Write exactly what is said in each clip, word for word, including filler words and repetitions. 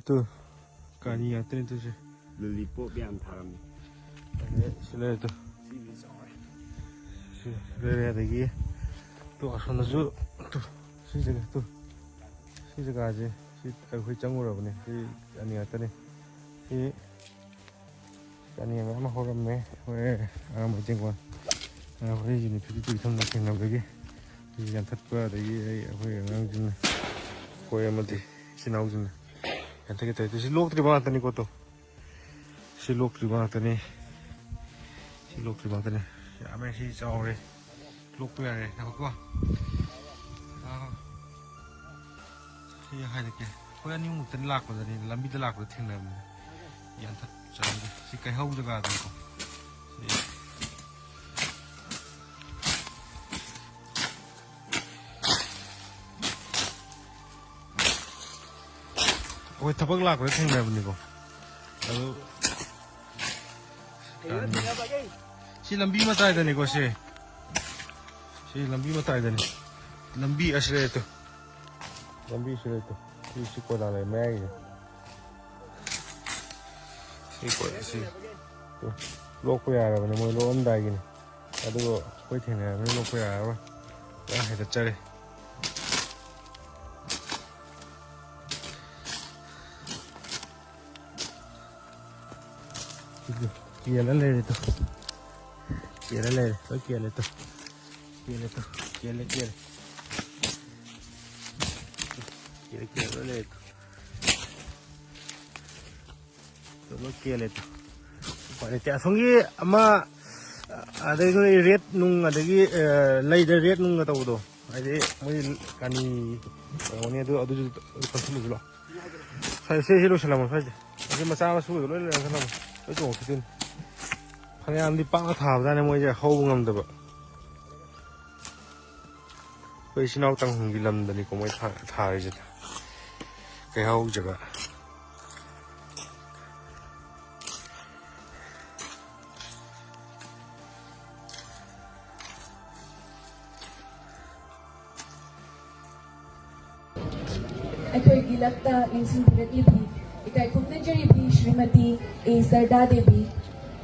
Two, ꯀꯥꯅꯤ ꯉꯥꯛꯇꯅꯤ ꯇꯨꯁꯦ꯫ Lollipop ꯌꯥꯝ ꯊꯥꯔꯝꯃꯤ꯫ ꯑꯗꯩ ꯁꯤ ꯂꯩꯔꯦ ꯇꯨ꯫ ꯁꯤꯗꯤ ꯆꯥꯎꯔꯦ꯫ ꯁꯤ ꯂꯩꯔꯦ, ꯑꯗꯒꯤ ꯇꯨ ꯑꯁꯣꯝꯗꯁꯨ ꯇꯨ, ꯁꯤ ꯖꯒꯥ ꯇꯨ, ꯁꯤ ꯖꯒꯥꯁꯦ ꯁꯤ ꯑꯩꯈꯣꯏ ꯆꯪꯉꯨꯔꯕꯅꯦ꯫ ꯁꯤ ꯀꯥꯅꯤ ꯉꯥꯛꯇꯅꯤ꯫ ꯁꯤ ꯀꯥꯅꯤ ꯃꯌꯥꯝ ꯑꯃ ꯍꯧꯔꯝꯃꯦ꯫ ꯍꯣꯔꯦꯟ ꯑꯉꯥꯡ ꯃꯇꯦꯡ ꯄꯥꯡ-, ꯑꯉꯥꯡ ꯍꯣꯔꯦꯟ ꯌꯨꯅꯤꯠ ꯐꯤꯐꯇꯤ ꯇꯨ ꯏꯊꯪꯗ ꯊꯦꯡꯅꯕꯒꯤ ꯁꯤ ꯌꯥꯟꯊꯠꯄ, ꯑꯗꯒꯤ ꯑꯩ, ꯑꯩꯈꯣꯏ ꯑꯉꯥꯡꯁꯤꯡꯅ, ꯑꯩꯈꯣꯏ ꯑꯃꯗꯤ ꯏꯆꯤꯟ ꯏꯅꯥꯎꯁꯤꯡꯅ ꯌꯥꯟꯊꯠꯀꯦ ꯇꯧꯔꯤ꯫ ꯁꯤ ꯂꯣꯛꯇ꯭ꯔꯤꯕ ꯉꯥꯛꯇꯅꯤꯀꯣ꯫ ꯇꯣ, ꯁꯤ ꯂꯣꯛꯇ꯭ꯔꯤꯕ ꯉꯥꯛꯇꯅꯤ꯫ ꯁꯤ ꯂꯣꯛꯇ꯭ꯔꯤꯕ ꯉꯥꯛꯇꯅꯤ꯫ ꯌꯥꯝꯃꯦ, ꯁꯤ ꯆꯥꯎꯔꯦ꯫ ꯂꯣꯛꯄ ꯌꯥꯔꯦ꯫ ꯉꯥꯏꯈꯣꯀꯣ꯫ ꯑꯥ, ꯁꯤ ꯍꯥꯏꯔꯛꯀꯦ꯫ ꯑꯩꯈꯣꯏ ꯑꯅꯤꯃꯨꯛꯇꯅꯤ ꯂꯥꯛꯄꯗꯅꯤ, ꯂꯝꯕꯤꯗ ꯂꯥꯛꯄꯗ ꯊꯦꯡꯅꯕꯅꯤ꯫ ꯌꯥꯟꯊꯠ ꯆꯥꯔꯝꯗꯦ꯫ ꯁꯤ ꯀꯩꯍꯧ ꯖꯒꯥꯗꯅꯤꯀꯣ꯫ ꯁꯤ ꯑꯩꯈꯣꯏ ꯊꯕꯛ ꯂꯥꯛꯄꯗ ꯊꯦꯡꯅꯕꯅꯤꯀꯣ꯫ ꯑꯗꯨ ꯁꯤ ꯂꯝꯕꯤ ꯃꯇꯥꯏꯗꯅꯤꯀꯣ, ꯁꯤ꯫ ꯁꯤ ꯂꯝꯕꯤ ꯃꯇꯥꯏꯗꯅꯤ꯫ ꯂꯝꯕꯤ ꯑꯁꯤ ꯂꯩꯔꯦ ꯇꯨ꯫ ꯂꯝꯕꯤ ꯁꯤ ꯂꯩꯔꯦ ꯇꯨ꯫ ꯁꯤ, ꯁꯤ ꯀꯣꯏꯂꯥ ꯂꯩ ꯃꯌꯥꯏꯒꯤꯁꯦ꯫ ꯁꯤ ꯀꯣꯏ-, ꯁꯤ꯫ ꯇꯨ꯫ ꯂꯣꯛꯄ ꯌꯥꯔꯕꯅꯤ, ꯃꯣꯏ ꯂꯣꯛꯑꯝꯗꯥꯏꯒꯤꯅꯤ꯫ ꯑꯗꯨꯒ ꯑꯩꯈꯣꯏ ꯊꯦꯡꯅꯔꯕꯅꯤꯅ ꯂꯣꯛꯄ ꯌꯥꯔꯔꯣꯏ꯫ ꯄꯨꯔꯥ ꯍꯦꯟꯒꯠꯆꯔꯦ꯫ ꯀꯦꯜꯂ ꯂꯩꯔꯦ ꯇꯨ꯫ ꯀꯦꯜꯂ ꯂꯩꯔꯦ꯫ ꯂꯣꯏ ꯀꯦꯜꯂꯦ ꯇꯨ꯫ ꯀꯦꯜꯂꯦ ꯇꯨ꯫ ꯀꯦꯜꯂꯦ, ꯀꯦꯜꯂꯦ꯫ ꯀꯦꯜꯂꯦ, ꯀꯦꯜꯂꯦ, ꯂꯣꯏ ꯂꯩꯔꯦ ꯇꯨ꯫ ꯇꯨ, ꯂꯣꯏ ꯀꯦꯜꯂꯦ ꯇꯨ꯫ ꯎꯄꯥꯏ ꯂꯩꯇꯦ꯫ ꯑꯁꯣꯝꯒꯤ ꯑꯃ, ꯑꯗꯩ ꯅꯣꯏ ꯔꯦꯠ ꯅꯨꯡ, ꯑꯗꯒꯤ, ꯑ, ꯂꯩꯗ ꯔꯦꯠ ꯅꯨꯡꯒ ꯇꯧꯕꯗꯣ, ꯍꯥꯏꯗꯤ ꯃꯣꯏ ꯀꯥꯅꯤ ꯑꯣꯏꯔꯝꯒꯅꯤ, ꯑꯗꯨ, ꯑꯗꯨꯁꯨ ꯀꯛꯊꯠꯂꯨꯁꯤ ꯂꯥꯎ꯫ ꯁ꯭ꯋꯥꯏ, ꯁꯤ, ꯁꯤ ꯂꯣꯏꯁꯤꯜꯂꯝꯃꯣ ꯁ꯭ꯋꯥꯏꯁꯦ꯫ ꯑꯁꯤ ꯃꯆꯥ ꯃꯁꯨꯗꯣ ꯂꯣꯏ ꯂꯩꯔꯝꯁꯤꯜꯂꯝꯃꯣ꯫ ꯂꯣꯏ ꯆꯣꯡꯉꯛꯈꯤꯗꯣꯏꯅꯤ꯫ ꯐꯅꯌꯥꯝꯗꯤ ꯄꯥꯛꯅ ꯊꯥꯕꯖꯥꯠꯅꯤ ꯃꯣꯏꯁꯦ ꯍꯧꯕ ꯉꯝꯗꯕ꯫ ꯑꯩꯈꯣꯏ ꯏꯆꯤꯟ ꯏꯅꯥꯎ ꯇꯥꯡꯍꯨꯝꯒꯤ ꯂꯝꯗꯅꯤꯀꯣ ꯃꯣꯏ ꯊꯥ-, ꯊꯥꯔꯤꯁꯦ꯫ ꯀꯩꯍꯧ ꯖꯒꯥ꯫ ꯑꯩꯈꯣꯏꯒꯤ ꯂꯛꯇ ꯅꯤꯡꯁꯤꯡꯕꯤꯔꯛꯂꯤꯕꯤ ꯏꯀꯥꯏ ꯈꯨꯝꯅꯖꯔꯤꯕꯤ ꯁ꯭ꯔꯤꯃꯇꯤ ꯑꯦ ꯁꯔꯗꯥ Devi,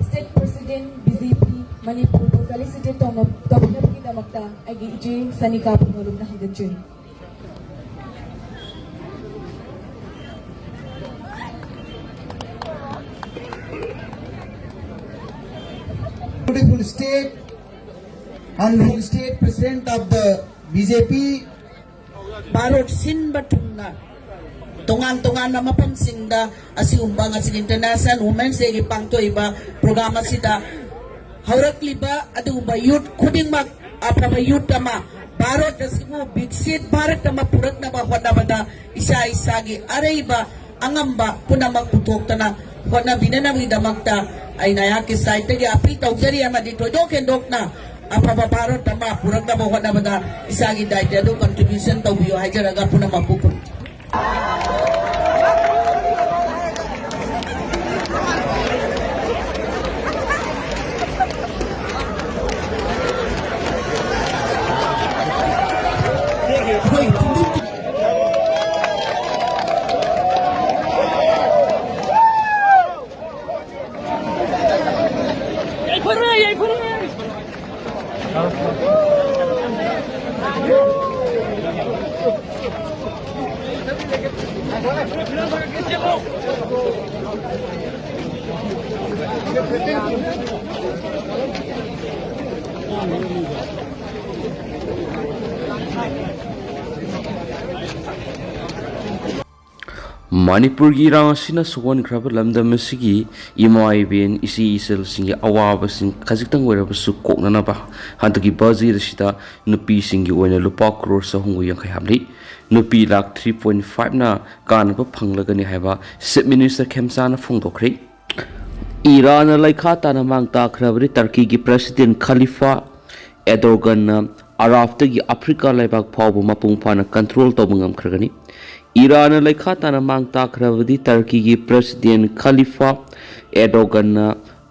State President B J P ꯃꯅꯤꯄꯨꯔꯕꯨ felicitate ꯇꯧꯅ-, ꯇꯧꯕꯤꯅꯕꯒꯤꯗꯃꯛꯇ ꯑꯩꯒꯤ ꯏꯆꯦ ꯁꯅꯤꯀꯥꯕꯨ ꯅꯣꯂꯨꯛꯅ ꯍꯪꯒꯠꯆꯔꯤ꯫ Beautiful state, Honorable State President of the B J P, Bharat ꯁꯤꯟꯕ ꯊꯨꯡꯅ ꯇꯣꯉꯥꯟ ꯇꯣꯉꯥꯟꯕ ꯃꯐꯝꯁꯤꯡꯗ ꯑꯁꯤꯒꯨꯝꯕ ꯉꯁꯤ International Women's Dayꯒꯤ ꯄꯥꯡꯊꯣꯛꯏꯕ program ꯑꯁꯤꯗ ꯍꯧꯔꯛꯂꯤꯕ ꯑꯗꯨꯒꯨꯝꯕ youth ꯈꯨꯗꯤꯡꯃꯛ ꯑꯐꯕ youth ꯑꯃ, ꯚꯥꯔꯠ ꯑꯁꯤꯕꯨ ꯕꯤꯛꯁꯤꯠ ꯚꯥꯔꯠ ꯑꯃ ꯄꯨꯔꯛꯅꯕ ꯍꯣꯠꯅꯕꯗ ꯏꯁꯥ ꯏꯁꯥꯒꯤ ꯑꯔꯩꯕ ꯑꯉꯝꯕ ꯄꯨꯝꯅꯃꯛ ꯄꯨꯊꯣꯛꯇꯅ ꯍꯣꯠꯅꯕꯤꯅꯅꯕꯒꯤꯗꯃꯛꯇ ꯑꯩꯅ ꯑꯩꯍꯥꯛꯀꯤ sideꯇꯒꯤ appeal ꯇꯧꯖꯔꯤ ꯑꯃꯗꯤ ꯊꯣꯏꯗꯣꯛ ꯍꯦꯟꯗꯣꯛꯅ ꯑꯐꯕ ꯚꯥꯔꯠ ꯑꯃ ꯄꯨꯔꯛꯅꯕ ꯍꯣꯠꯅꯕꯗ ꯏꯁꯥꯒꯤ ꯗꯥꯏꯇ꯭ꯌ ꯑꯗꯨ contribution ꯇꯧꯕꯤꯌꯨ ꯍꯥꯏꯖꯔꯒ ꯄꯨꯝꯅꯃꯛꯄꯨ ꯈꯨꯔꯨꯝ- ꯃꯅꯤꯄꯨꯔꯒꯤ ꯏꯔꯥꯡ ꯑꯁꯤꯅ ꯁꯣꯛꯍꯟꯈ꯭ꯔꯕ ꯂꯝꯗꯝ ꯑꯁꯤꯒꯤ ꯏꯃꯥ ꯏꯕꯦꯟ, ꯏꯆꯦ ꯏꯆꯜꯁꯤꯡꯒꯤ ꯑꯋꯥꯕꯁꯤꯡ ꯈꯖꯤꯛꯇꯪ ꯑꯣꯏꯔꯕꯁꯨ ꯀꯣꯛꯅꯅꯕ ꯍꯟꯗꯛꯀꯤ budget ꯑꯁꯤꯗ ꯅꯨꯄꯤꯁꯤꯡꯒꯤ ꯑꯣꯏꯅ ꯂꯨꯄꯥ ꯀ꯭ꯔꯣꯔ ꯆꯍꯨꯝꯒ ꯌꯥꯡꯈꯩ ꯍꯥꯞꯂꯤ꯫ ꯅꯨꯄꯤ ꯂꯥꯈ three point fiveꯅ ꯀꯥꯟꯅꯕ ꯐꯪꯂꯒꯅꯤ ꯍꯥꯏꯕ Chief Minister ꯈꯦꯝꯆꯥꯅ ꯐꯣꯡꯗꯣꯛꯈ꯭ꯔꯦ꯫ ꯏꯔꯥꯟꯅ ꯂꯩꯈꯥ ꯇꯥꯅ ꯃꯥꯡ ꯇꯥꯛꯈ꯭ꯔꯕꯗꯤ ꯇꯔꯀꯤꯒꯤ President ꯈꯂꯤꯐꯥ ꯑꯦꯗꯣꯒꯟꯅ ꯑꯔꯥꯕꯇꯒꯤ ꯑꯐ꯭ꯔꯤꯀꯥ ꯂꯩꯕꯥꯛ ꯐꯥꯎꯕ ꯃꯄꯨꯡ ꯐꯥꯅ control ꯇꯧꯕ ꯉꯝꯈ꯭ꯔꯒꯅꯤ꯫ ꯏꯔꯥꯟꯅ ꯂꯩꯈꯥ ꯇꯥꯅ ꯃꯥꯡ ꯇꯥꯛꯈ꯭ꯔꯕꯗꯤ ꯇꯔꯀꯤꯒꯤ President ꯈꯂꯤꯐꯥ ꯑꯦꯗꯣꯒꯟꯅ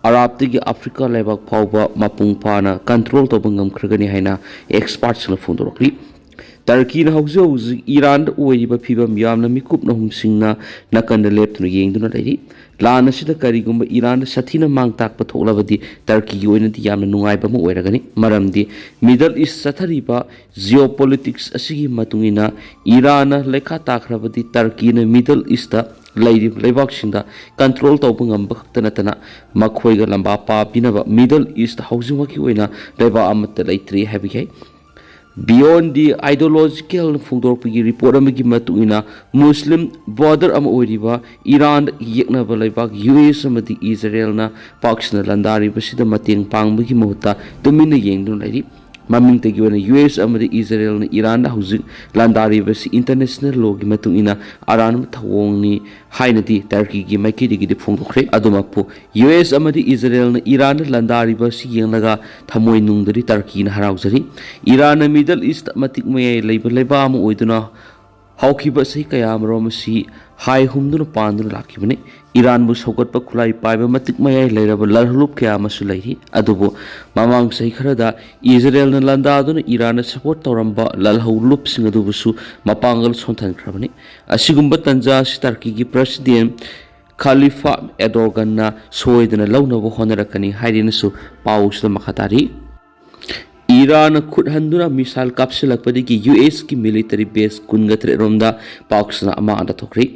ꯑꯔꯥꯕꯇꯒꯤ ꯑꯐ꯭ꯔꯤꯀꯥ ꯂꯩꯕꯥꯛ ꯐꯥꯎꯕ ꯃꯄꯨꯡ ꯐꯥꯅ control ꯇꯧꯕ ꯉꯝꯈ꯭ꯔꯒꯅꯤ ꯍꯥꯏꯅ expertꯁꯤꯡꯅ ꯐꯣꯡꯗꯣꯔꯛꯂꯤ꯫ ꯇꯔꯀꯤꯅ ꯍꯧꯖꯤꯛ ꯍꯧꯖꯤꯛ ꯏꯔꯥꯟꯗ ꯑꯣꯏꯔꯤꯕ ꯐꯤꯕꯝ ꯌꯥꯝꯅ ꯃꯤꯀꯨꯞꯅ ꯍꯨꯝꯁꯤꯡꯅ ꯅꯥꯀꯟꯗ ꯂꯦꯞꯇꯨꯅ ꯌꯦꯡꯗꯨꯅ ꯂꯩꯔꯤ꯫ ꯂꯥꯟ ꯑꯁꯤꯗ ꯀꯔꯤꯒꯨꯝꯕ ꯏꯔꯥꯟꯗ ꯁꯥꯊꯤꯅ ꯃꯥꯡ ꯇꯥꯛꯄ ꯊꯣꯛꯂꯕꯗꯤ ꯇꯔꯀꯤꯒꯤ ꯑꯣꯏꯅꯗꯤ ꯌꯥꯝꯅ ꯅꯨꯡꯉꯥꯏꯕ ꯑꯃ ꯑꯣꯏꯔꯒꯅꯤ꯫ ꯃꯔꯝꯗꯤ Middle East ꯆꯠꯊꯔꯤꯕ geopolitics ꯑꯁꯤꯒꯤ ꯃꯇꯨꯡ ꯏꯟꯅ ꯏꯔꯥꯟꯅ ꯂꯩꯈꯥ ꯇꯥꯈ꯭ꯔꯕꯗꯤ ꯇꯔꯀꯤꯅ Middle East ꯂꯩꯔꯤꯕ ꯂꯩꯕꯥꯛꯁꯤꯡꯗ control ꯇꯧꯕ ꯉꯝꯕ ꯈꯛꯇ ꯅꯠꯇꯅ ꯃꯈꯣꯏꯒ ꯂꯝꯕꯥ ꯄꯥꯕꯤꯅꯕ Middle East ꯍꯧꯖꯤꯛꯃꯛꯀꯤ ꯑꯣꯏꯅ ꯂꯩꯕꯥꯛ ꯑꯃꯠꯇ ꯂꯩꯇ꯭ꯔꯤ ꯍꯥꯏꯕ ꯌꯥꯏ꯫ Beyond the Ideological ꯐꯣꯡꯗꯣꯔꯛꯄꯒꯤ report ꯑꯃꯒꯤ ꯃꯇꯨꯡ ꯏꯟꯅ, Muslim brother ꯑꯃ ꯑꯣꯏꯔꯤꯕ ꯏꯔꯥꯟꯗ ꯌꯦꯛꯅꯕ ꯂꯩꯕꯥꯛ ꯌꯨ ꯑꯦꯁ ꯑꯃꯗꯤ ꯏꯖꯔꯦꯜꯅ ꯄꯥꯛ ꯁꯟꯅ ꯂꯥꯟꯗꯥꯔꯤꯕꯁꯤꯗ ꯃꯇꯦꯡ ꯄꯥꯡꯕꯒꯤ ꯃꯍꯨꯠꯇ ꯇꯨꯃꯤꯟꯅ ꯌꯦꯡꯗꯨꯅ ꯂꯩꯔꯤ꯫ ꯃꯃꯤꯡꯇꯒꯤ ꯑꯣꯏꯅ ꯌꯨ ꯑꯦꯁ ꯑꯃꯗꯤ ꯏꯖꯔꯦꯜꯅ ꯏꯔꯥꯟꯗ ꯍꯧꯖꯤꯛ ꯂꯥꯟꯗꯥꯔꯤꯕꯁꯤ international lawꯒꯤ ꯃꯇꯨꯡ ꯏꯟꯅ ꯑꯔꯥꯟꯕ ꯊꯧꯑꯣꯡꯅꯤ ꯍꯥꯏꯅꯗꯤ ꯇꯔꯀꯤꯒꯤ ꯃꯥꯏꯀꯩꯗꯒꯤꯗꯤ ꯐꯣꯡꯗꯣꯛꯈ꯭ꯔꯦ꯫ ꯑꯗꯨꯃꯛꯄꯨ ꯌꯨ ꯑꯦꯁ ꯑꯃꯗꯤ ꯏꯖꯔꯦꯜꯅ ꯏꯔꯥꯟꯗ ꯂꯥꯟꯗꯥꯔꯤꯕ ꯑꯁꯤ ꯌꯦꯡꯂꯒ ꯊꯃꯣꯏ ꯅꯨꯡꯗꯗꯤ ꯇꯔꯀꯤꯅ ꯍꯔꯥꯎꯖꯔꯤ꯫ ꯏꯔꯥꯟꯅ Middle East ꯃꯇꯤꯛ ꯃꯌꯥꯏ ꯂꯩꯕ ꯂꯩꯕꯥꯛ ꯑꯃ ꯑꯣꯏꯗꯨꯅ ꯍꯧꯈꯤꯕ ꯆꯍꯤ ꯀꯌꯥꯃꯔꯣꯝ ꯑꯁꯤ ꯍꯥꯏ ꯍꯨꯝꯗꯨꯅ ꯄꯥꯟꯗꯨꯅ ꯂꯥꯛꯈꯤꯕꯅꯤ꯫ ꯏꯔꯥꯟꯕꯨ ꯁꯧꯒꯠꯄ ꯈꯨꯠꯂꯥꯏ ꯄꯥꯏꯕ ꯃꯇꯤꯛ ꯃꯌꯥꯏ ꯂꯩꯔꯕ ꯂꯥꯜꯍꯧꯂꯨꯞ ꯀꯌꯥ ꯑꯃꯁꯨ ꯂꯩꯔꯤ꯫ ꯑꯗꯨꯕꯨ ꯃꯃꯥꯡ ꯆꯍꯤ ꯈꯔꯗ ꯏꯖꯔꯦꯜꯅ ꯂꯥꯟꯗꯥꯗꯨꯅ ꯏꯔꯥꯟꯅ support ꯇꯧꯔꯝꯕ ꯂꯥꯜꯍꯧꯂꯨꯞꯁꯤꯡ ꯑꯗꯨꯕꯨꯁꯨ ꯃꯄꯥꯡꯒꯜ ꯁꯣꯟꯊꯍꯟꯈ꯭ꯔꯕꯅꯤ꯫ ꯑꯁꯤꯒꯨꯝꯕ ꯇꯥꯟꯖꯥ ꯑꯁꯤ ꯇꯔꯀꯤꯒꯤ president ꯈꯥꯂꯤꯐꯥ ꯑꯦꯗꯣꯔꯒꯟꯅ ꯁꯣꯏꯗꯅ ꯂꯧꯅꯕ ꯍꯣꯠꯅꯔꯛꯀꯅꯤ ꯍꯥꯏꯔꯤꯅꯁꯨ ꯄꯥꯎꯁꯤꯗ ꯃꯈꯥ ꯇꯥꯔꯤ꯫ ꯏꯔꯥꯟꯅ ꯈꯨꯠ ꯍꯟꯗꯨꯅ missile ꯀꯥꯞꯁꯤꯜꯂꯛꯄꯗꯒꯤ ꯌꯨ ꯑꯦꯁꯀꯤ military base ꯀꯨꯟꯒ ꯇꯔꯦꯠ ꯔꯣꯝꯗ ꯄꯥꯛ ꯁꯟꯅ ꯑꯃꯥꯡ ꯑꯇꯥ ꯊꯣꯛꯈ꯭ꯔꯦ꯫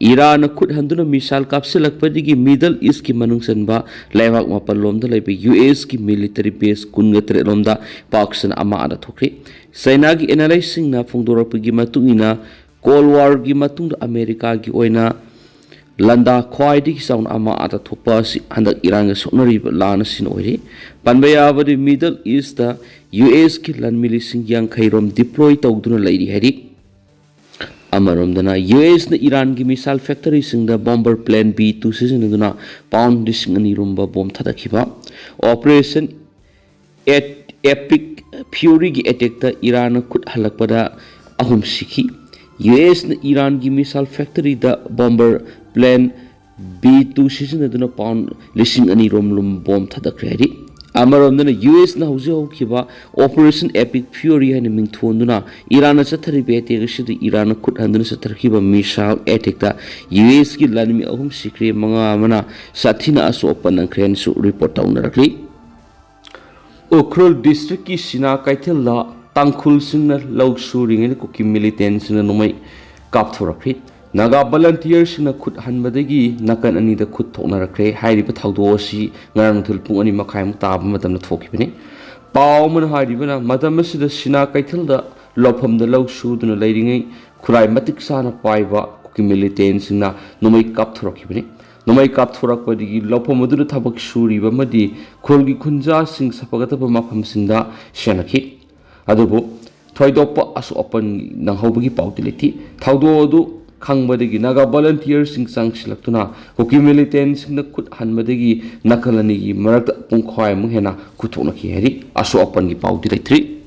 ꯏꯔꯥꯟꯅ ꯈꯨꯠ ꯍꯟꯗꯨꯅ missile ꯀꯥꯞꯁꯤꯜꯂꯛꯄꯗꯒꯤ Middle Eastꯀꯤ ꯃꯅꯨꯡ ꯆꯟꯕ ꯂꯩꯕꯥꯛ ꯃꯥꯄꯜ ꯂꯣꯝꯗ ꯂꯩꯕ ꯌꯨ ꯑꯦꯁꯀꯤ military base ꯀꯨꯟꯒ ꯇꯔꯦꯠ ꯂꯣꯝꯗ ꯄꯥꯛ ꯁꯟꯅ ꯑꯃꯥꯡ ꯑꯇꯥ ꯊꯣꯛꯈ꯭ꯔꯦ꯫ ꯆꯩꯅꯥꯒꯤ analystꯁꯤꯡꯅ ꯐꯣꯡꯗꯣꯔꯛꯄꯒꯤ ꯃꯇꯨꯡ ꯏꯟꯅ, Cold Warꯒꯤ ꯃꯇꯨꯡꯗ ꯑꯃꯦꯔꯤꯀꯥꯒꯤ ꯑꯣꯏꯅ ꯂꯥꯟꯗꯥ ꯈ꯭ꯋꯥꯏꯗꯒꯤ ꯆꯥꯎꯅ ꯑꯃꯥꯡ ꯑꯇꯥ ꯊꯣꯛꯄ ꯑꯁꯤ ꯍꯟꯗꯛ ꯏꯔꯥꯟꯒ ꯁꯣꯛꯅꯔꯤꯕ ꯂꯥꯟ ꯑꯁꯤꯅ ꯑꯣꯏꯔꯤ꯫ ꯄꯟꯕ ꯌꯥꯕꯗꯤ, Middle Eastꯇ ꯌꯨ ꯑꯦꯁꯀꯤ ꯂꯥꯟꯃꯤ ꯂꯤꯁꯤꯡ ꯌꯥꯡꯈꯩ ꯔꯣꯝ deploy ꯇꯧꯗꯨꯅ ꯂꯩꯔꯤ ꯍꯥꯏꯔꯤ꯫ ꯑꯃꯔꯣꯝꯗꯅ, ꯌꯨ ꯑꯦꯁꯅ ꯏꯔꯥꯟꯒꯤ missile factoryꯁꯤꯡꯗ bomber plane B two ꯁꯤꯖꯤꯟꯅꯗꯨꯅ pound ꯂꯤꯁꯤꯡ ꯑꯅꯤ ꯔꯣꯝꯕ bomb ꯊꯥꯗꯈꯤꯕ꯫ Operation Epic Furyꯒꯤ attackꯇ ꯏꯔꯥꯟꯅ ꯈꯨꯠ ꯍꯜꯂꯛꯄꯗ ꯑꯍꯨꯝ ꯁꯤꯈꯤ꯫ ꯌꯨ ꯑꯦꯁꯅ ꯏꯔꯥꯟꯒꯤ missile factoryꯗ bomber plane B two ꯁꯤꯖꯤꯟꯅꯗꯨꯅ pound ꯂꯤꯁꯤꯡ ꯑꯅꯤ ꯔꯣꯝ ꯂꯨꯝꯕ bomb ꯊꯥꯗꯈ꯭ꯔꯦ ꯍꯥꯏꯔꯤ꯫ ꯑꯃꯔꯣꯝꯗꯅ ꯌꯨ ꯑꯦꯁꯅ ꯍꯧꯖꯤꯛ ꯍꯧꯈꯤꯕ Operation Epic Fury ꯍꯥꯏꯅ ꯃꯤꯡꯊꯣꯟꯗꯨꯅ ꯏꯔꯥꯟꯅ ꯆꯠꯊꯔꯤꯕ ꯑꯦꯇꯦꯛ ꯑꯁꯤꯗ ꯏꯔꯥꯟꯅ ꯈꯨꯠ ꯍꯟꯗꯨꯅ ꯆꯠꯊꯔꯛꯈꯤꯕ ꯃꯤꯁꯥꯏꯜ ꯑꯦꯇꯦꯛꯇ ꯌꯨ ꯑꯦꯁꯀꯤ ꯂꯥꯟꯃꯤ ꯑꯍꯨꯝ ꯁꯤꯈ꯭ꯔꯦ, ꯃꯉꯥ ꯑꯃꯅ ꯁꯥꯊꯤꯅ ꯑꯁꯣꯛ ꯑꯄꯟ ꯅꯪꯈ꯭ꯔꯦ ꯍꯥꯏꯅꯁꯨ ꯔꯤꯄꯣꯔꯠ ꯇꯧꯅꯔꯛꯂꯤ꯫ ꯎꯈ꯭ꯔꯨꯜ ꯗꯤꯁꯇ꯭ꯔꯤꯛꯀꯤ ꯁꯤꯅꯥ ꯀꯩꯊꯦꯜꯗ ꯇꯥꯡꯈꯨꯜꯁꯤꯡꯅ ꯂꯧ ꯁꯨꯔꯤꯉꯩꯗ ꯀꯨꯀꯤ ꯃꯤꯂꯤꯇꯦꯟꯁꯤꯡꯅ ꯅꯣꯡꯃꯩ ꯀꯥꯞꯊꯣꯔꯛꯈ꯭ꯔꯤ꯫ ꯅꯥꯒꯥ ꯚꯣꯂꯟꯇꯤꯌꯔꯁꯤꯡꯅ ꯈꯨꯠ ꯍꯟꯕꯗꯒꯤ ꯅꯥꯀꯟ ꯑꯅꯤꯗ ꯈꯨꯠ ꯊꯣꯛꯅꯔꯛꯈ꯭ꯔꯦ꯫ ꯍꯥꯏꯔꯤꯕ ꯊꯧꯗꯣꯛ ꯑꯁꯤ ꯉꯔꯥꯡ ꯅꯨꯡꯊꯤꯜ ꯄꯨꯡ ꯑꯅꯤ ꯃꯈꯥꯏꯃꯨꯛ ꯇꯥꯕ ꯃꯇꯝꯗ ꯊꯣꯛꯈꯤꯕꯅꯤ꯫ ꯄꯥꯎ ꯑꯃꯅ ꯍꯥꯏꯔꯤꯕꯅ, ꯃꯇꯝ ꯑꯁꯤꯗ ꯁꯤꯅꯥ ꯀꯩꯊꯦꯜꯗ ꯂꯧꯐꯝꯗ ꯂꯧ ꯁꯨꯗꯨꯅ ꯂꯩꯔꯤꯉꯩ ꯈꯨꯠꯂꯥꯏ ꯃꯇꯤꯛ ꯆꯥꯅ ꯄꯥꯏꯕ ꯀꯨꯀꯤ ꯃꯤꯂꯤꯇꯦꯟꯁꯤꯡꯅ ꯅꯣꯡꯃꯩ ꯀꯥꯞꯊꯣꯔꯛꯈꯤꯕꯅꯤ꯫ ꯅꯣꯡꯃꯩ ꯀꯥꯞꯊꯣꯔꯛꯄꯗꯒꯤ ꯂꯧꯐꯝ ꯑꯗꯨꯗ ꯊꯕꯛ ꯁꯨꯔꯤꯕ ꯑꯃꯗꯤ ꯈꯨꯜꯒꯤ ꯈꯨꯟꯖꯥꯁꯤꯡ ꯁꯐꯒꯗꯕ ꯃꯐꯝꯁꯤꯡꯗ ꯁꯦꯟꯅꯈꯤ꯫ ꯑꯗꯨꯕꯨ ꯊꯣꯏꯗꯣꯛꯄ ꯑꯁꯣꯛ ꯑꯄꯟ ꯅꯪꯍꯧꯕꯒꯤ ꯄꯥꯎꯗꯤ ꯂꯩꯇꯦ꯫ ꯊꯧꯗꯣꯛ ꯑꯗꯨ ꯈꯪꯕꯗꯒꯤ ꯅꯥꯒꯥ ꯚꯣꯂꯟꯇꯤꯌꯔꯁꯤꯡ ꯆꯪꯁꯤꯜꯂꯛꯇꯨꯅ ꯀꯨꯀꯤ ꯃꯤꯂꯤꯇꯦꯟꯁꯤꯡꯅ ꯈꯨꯠ ꯍꯟꯕꯗꯒꯤ ꯅꯥꯀꯜ ꯑꯅꯤꯒꯤ ꯃꯔꯛꯇ ꯄꯨꯡꯈꯥꯏꯃꯨꯛ ꯍꯦꯟꯅ ꯈꯨꯠꯊꯣꯛꯅꯈꯤ ꯍꯥꯏꯔꯤ꯫ ꯑꯁꯣꯛ ꯑꯄꯟꯒꯤ ꯄꯥꯎꯗꯤ ꯂꯩꯇ꯭ꯔꯤ꯫